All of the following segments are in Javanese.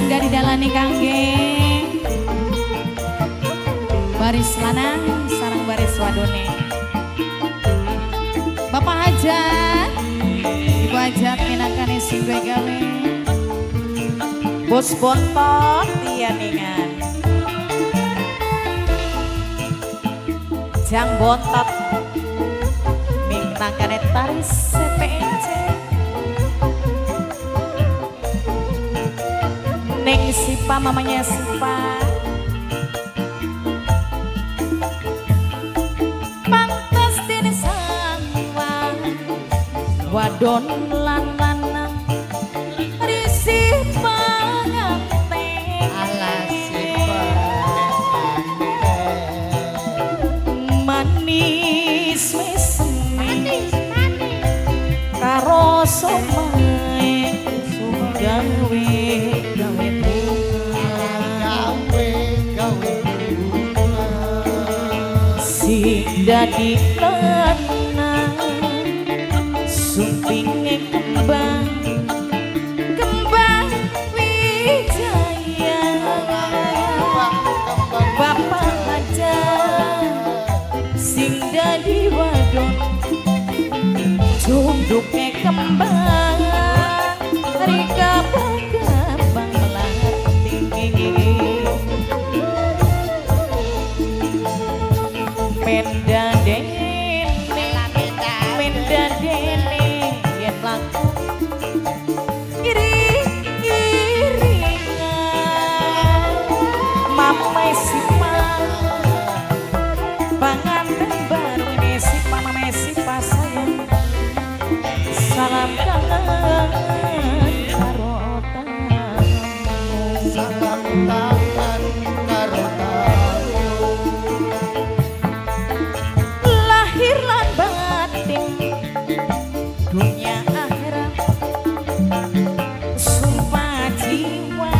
Mangga didalani kangge baris lanang sareng baris wadone. Bapak Hajat, Ibu Hajat minangkane sing duwe gawe. Bos bontot tianingan. Jang bontot minangkane taris CPNC. Neng Sipa mamanya Sipa. Pantes dene sawang wadon lan lanang risih panganten manis meseme karo somae gawe gawe Gawe gawe sing dadi lanang sumpinge kembang kembang wijaya. Bapak aja sing dadi wadon junduke kembang rika kembang melati. Menda dene menda dene yen mlaku iring-iringan mamae Sipa panganten baru ini Sipa mamae Sipa sayang salam kangen karo tamu. Salam tangan karo tamu. Lahir lan batin dunia akhirat sumpah jiwa.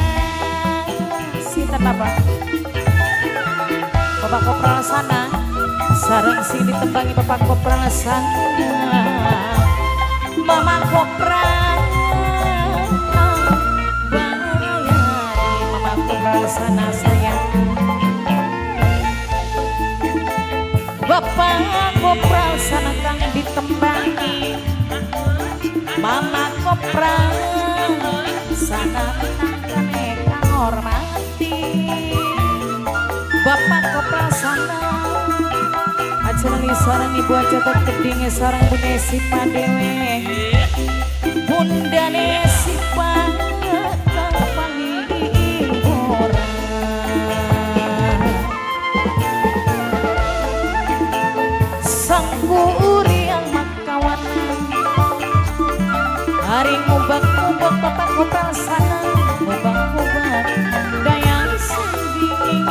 Sinten Bapak? Bapak Kopral sana sareng sing ditembangi Bapak Kopral sana Mama Kopral bayari Mama Kopral sana sayang. Bapak Kopral sana kang ditembangi Mama Kopral sana minangkane kang hormati. Bapak Kopral sana aja lali sareng ibu aja kedinge sareng Bunda Sipa dewe. Bunda Sipa kang paling ora. Sangkuriang makawan hari ngubak-ngubak Bapak Kopral sana ngubak-ngubak dayang sendiri.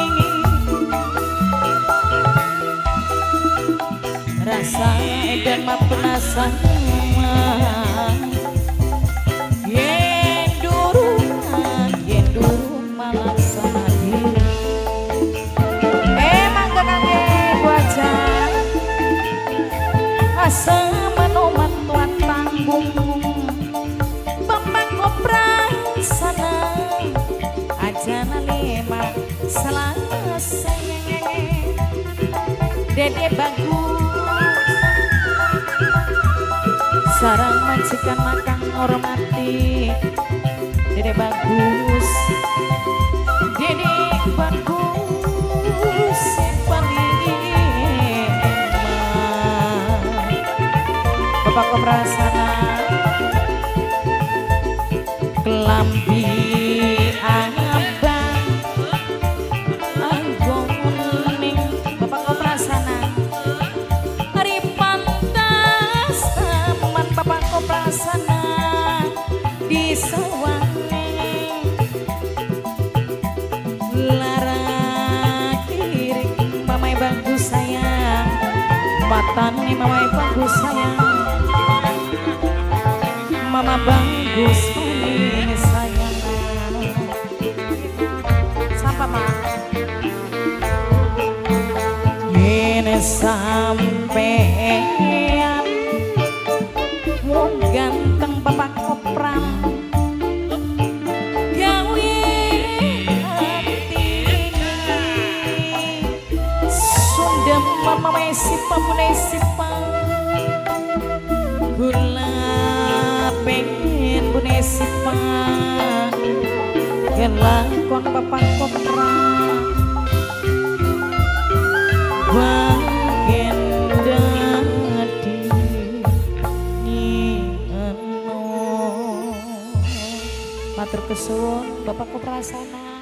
Rasa edan mah penasaran yen durung malaksana diri. Mangga kangge Bu Aja asa manoman tuan tanggung. Bapak Kopral sana aja lima selasa Dede bagus sarang majikan makang hormati. Dede bagus, Dede bagus paling eman. Bapak Kopral sana kelambi abang anggon kuning. Bapak Kopral sana hari pantas teman Bapak Kopral sana di sawane lara kiri mamai bagus sayang matane mamai bagus sayang mama bagus paling sayang. Siapa Mak? Ini sampean wong ganteng Bapak Kopral gawe Mama Mesipa Bunesipa gula pengen Bunesipa kelakon Bapak Kopra bagen dadi nyieno. Matur kesuwun Bapak Kopra sana.